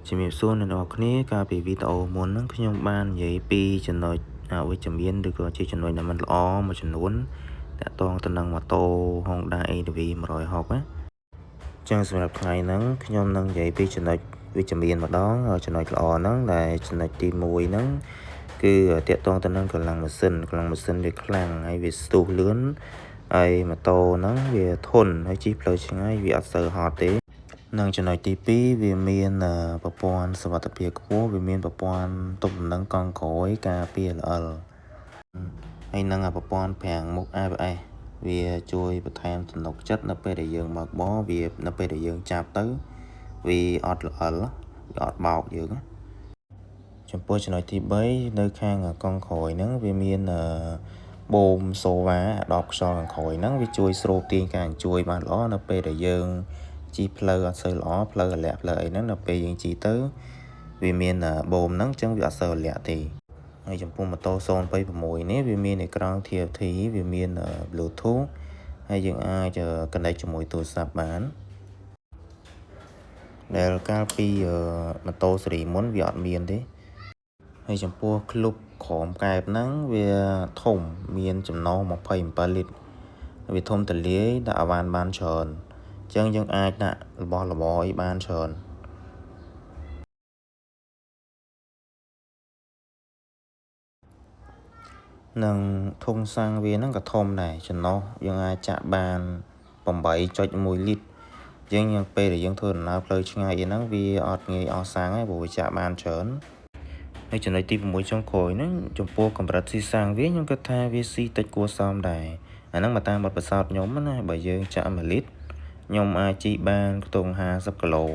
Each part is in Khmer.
ជំរាបសួរអ្នកនរគ្នាកាលពីវីដេអូមុនហ្នឹងខ្ញុំបាននិយាយពីចំណុចអវិជ្ជមានឬក៏ជាចំណុចដែលមិនល្អមួយចំនួនតាក់ទងទៅនឹងម៉ូតូ Honda ADV 160ណាចឹងសម្រាប់ថ្ងៃហ្នឹងខ្ញុំនឹងនិយាយពីចំណុចវិជ្ជមានម្ដងចំណុចល្អហ្នឹងដែលចំណុចទី1ហ្នឹងគឺតាក់ទងទៅនឹងកម្លាំងម៉ាស៊ីនកម្លាំងម៉ាស៊ីនវាខ្លាំងហើយវាស្ទុះលឿនហើយម៉ូតូហ្នឹងវាធន់ហើយជិះផ្លូវឆ្ងាយវាអត់សូវហត់ទេនិងចំណុចទី2វាមានប្រព័ន្ធសុវត្ថិភាពខ្ពស់វាមានប្រព័ន្ធទប់លំនឹងកង់ក្រោយការពារល្អិលហើយនិងប្រព័ន្ធហ្វ្រាំងមុខ ABS វាជួយបន្ថែមទំនុកចិត្តនៅពេលដែលយើងបើកបរវានៅពេលដែលយើងចាប់ទៅវាអត់ល្អិលវាអត់បោកយើងចំពោះចំណុចទី3នៅខាងកង់ក្រោយហ្នឹងវាមានបូមសូវ៉ាដបខ្យល់ខាងក្រោយហ្នឹងវាជួយស្រូបទាញការអញ្ជួយបានល្អនៅពេលដែលយើងជិះផ្លូវអត់សូវល្អផ្លូវអាលាក់ផ្លូវអីហ្នឹងដល់ពេលយើងជិះទៅវាមានបូមហ្នឹងអញ្ចឹងវាអត់សូវអាលាក់ទេហើយចំពោះម៉ូតូ026នេះវាមានអេក្រង់ TFT វាមាន Bluetooth ហើយយើងអាច connect ជាមួយទូរស័ព្ទបានដែលកាលពីម៉ូតូស៊េរីមុនវាអត់មានទេហើយចំពោះក្លុបក្រោមកែបហ្នឹងវាធំមានចំណុះ27លីត្រវាធំទលាយដាក់អវ៉ានបានច្រើនអញ្ចឹងយើងអាចដាក់របស់របរអីបានច្រើននិងធុងសាំងវាហ្នឹងក៏ធំដែរចំណុះយើងអាចចាក់បាន8.1លីត្រយើងយ៉ាងពេលដែលយើងធ្វើដំណើរផ្លូវឆ្ងាយអីហ្នឹងវាអត់ងាយអស់សាំងទេព្រោះវាចាក់បានច្រើនហើយចំណុចទី6ចុងក្រោយហ្នឹងចំពោះកម្រិតស៊ីសាំងវាខ្ញុំគិតថាវាស៊ីតិចគួរសមដែរអាហ្នឹងមកតាមបទពិសោធន៍ខ្ញុំណាបើយើងចាក់1លីត្រខ្ញុំអាចជិះបានខ្ទង់50គីឡូ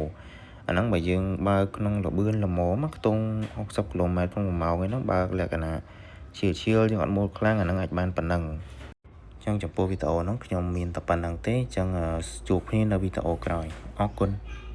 អាហ្នឹងបើយើងបើកក្នុងល្បឿនល្មមខ្ទង់60គីឡូម៉ែត្រក្នុង1ម៉ោងហ្នឹងបើកលក្ខណៈឈៀលឈៀលយើងអត់មូលខ្លាំងអាហ្នឹងអាចបានប៉ុណ្ណឹងអញ្ចឹងចំពោះវីដេអូហ្នឹងខ្ញុំមានតែប៉ុណ្្នឹងទេអញ្ចឹងជួបគ្នានៅវីដេអូក្រោយអរគុណ។